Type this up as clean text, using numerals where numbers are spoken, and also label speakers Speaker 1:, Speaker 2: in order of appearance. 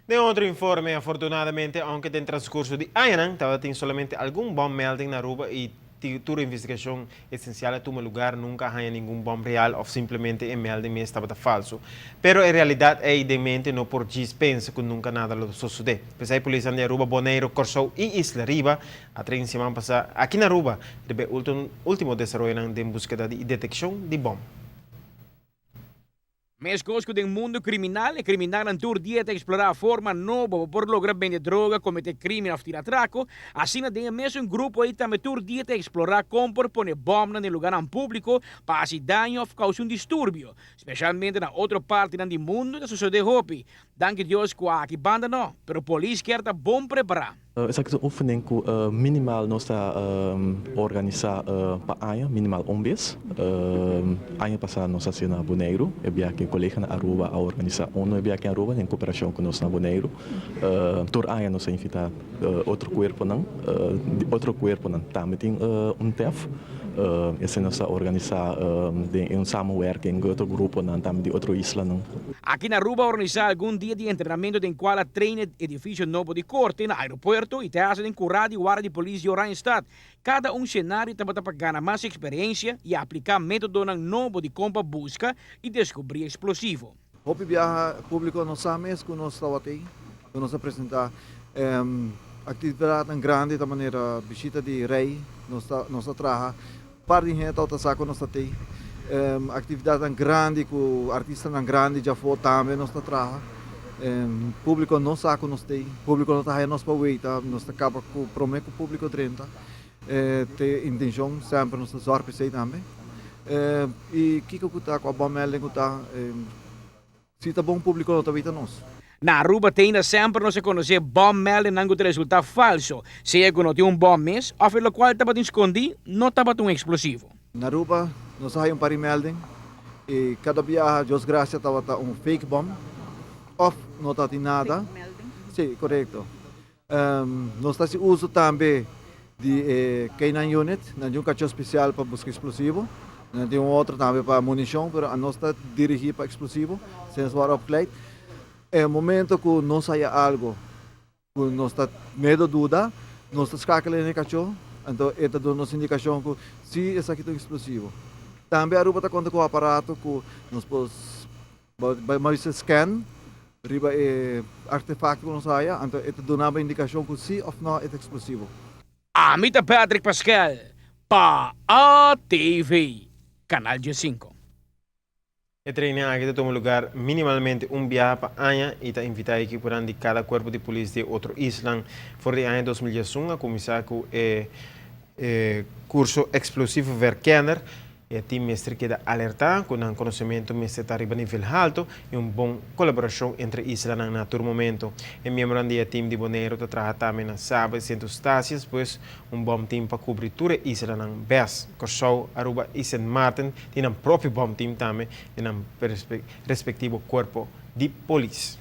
Speaker 1: Den otro informe, afortunadamente, aunke den transcurso di añanan tabatin solamente algun bommelding na Aruba y tur investigacion esencial a tuma lugar, nunca a haya ningun bom real of simplemente e melding mes tabata falso. Pero e realidad ey den mente no por djis pensa cu nunca nada lo sosode. Pesey polisnan di Aruba, Boneiro, Corsou y Isla Riba a train siman pasa aki na Aruba riba e ultimo desaroyonan den buskeda di deteccion di bom.
Speaker 2: Meskos ku den mundu kriminal, e kriminalnan tur dia ta eksplorá forma nobo pa por logra bende droga, kometé krimen òf tira atrako. Asina den e mesun grupo ei tambe tur dia ta eksplorá kon por pone bòmnan den lugánan públiko pa hasi daño òf kousa un disturbio. Spesialmente na otro partinan di mundu ta sosodé hopi. Danki Dios ku aki banda no, pero polis kier ta bon prepará.
Speaker 3: Esaki ta un oefening ku minimal nos ta organisá pa aña, minimal un bes. Aña pasá nos a hasi na Boneiru, e biaha ku e kolega na Aruba a organisá uno e biaha aki na Aruba den koperashon ku nos na Boneiru. Tur aña nos a invitá otro kuerponan, di otro kuerponan tambe tin un tèf. Esei nos a organisá den un samenwerking ku otro gruponan tambe di otro islanan.
Speaker 2: Aki na Aruba a organisá algun dia di entrenamentu den kual a train e edifisio nobo di korte na aeropuerto i ta hasi den kurá di warda di polis di Oranjestad. Kada un senario tabata pa gana mas eksperensia i apliká métodonan nobo di kon pa buska i deskubrí eksplosivo.
Speaker 4: Hopi biaha públiko no sa mes ku nos tabata ei, ku nos a presentá aktividatnan grandi ta manera bishita di rei, nos ta nos ta traha par di hende tabata sa ku nos ta tei. Aktividatnan grandi ku artistanan grandi djafó tambe nos ta traha. Públiko no sa ku nos tei, públiko no ta haya nos pa weita, nos ta kaba ku promé ku públiko drenta. Te intenshon semper nos ta zòrg p'esei tambe. I kiko ku ta ku a bon melding ku ta si ta bon públiko no ta wita nos.
Speaker 2: Na Aruba te ainda semper nos a konosé bon meldingnan ku ta resultá falso, sea ku no tin un bòm mes òf e lokual tabatin skondí no tabata un eksplosivo.
Speaker 4: Na Aruba nos a haya un par di melding i kada biaha Dios grasia tabata un fake bòm òf no tabatin nada. Sí, korekto. Nos ta hasi uso tambe di e K-9 unit, nan tin un kachó spesial pa buska eksplosivo, nan tin un otro tambe pa munishon, pero anos ta dirigí pa eksplosivo, sinds wòrdu opgeleid. E momento ku nos haya algu ku nos ta medio duda, nos ta skakel e kachó, anto e ta duna nos indikashon ku si esaki ta un eksplosivo. Tambe Aruba ta konta ku un aparato ku nos por Bo mester scan riba e artefacto cu nos haya, anto e ta duna bo indicacion cu si of no e ta explosivo.
Speaker 2: Ami ta Patrick Pascal pa ATV, Canal 15.
Speaker 1: E training aki ta tuma lugar minimalmente un biaha pa aña y ta invita ekiponan di cada cuerpo di polis di e otro islan. For di aña 2011 a cuminsa cu e curso Explosieve Verkenner. E team mester keda alertá ku nan konosementu mester ta riba nivel haltu i un bon kolaborashon entre islanan na tur momento. E miembronan di e team di Boneiru ta traha tambe na Saba i Sint Eustatius, pues un bom team pa kubri tur e islanan bes. Kòrsou, Aruba i Sint Maarten tin nan propio bom team tambe den nan respektivo kuerpo di polis.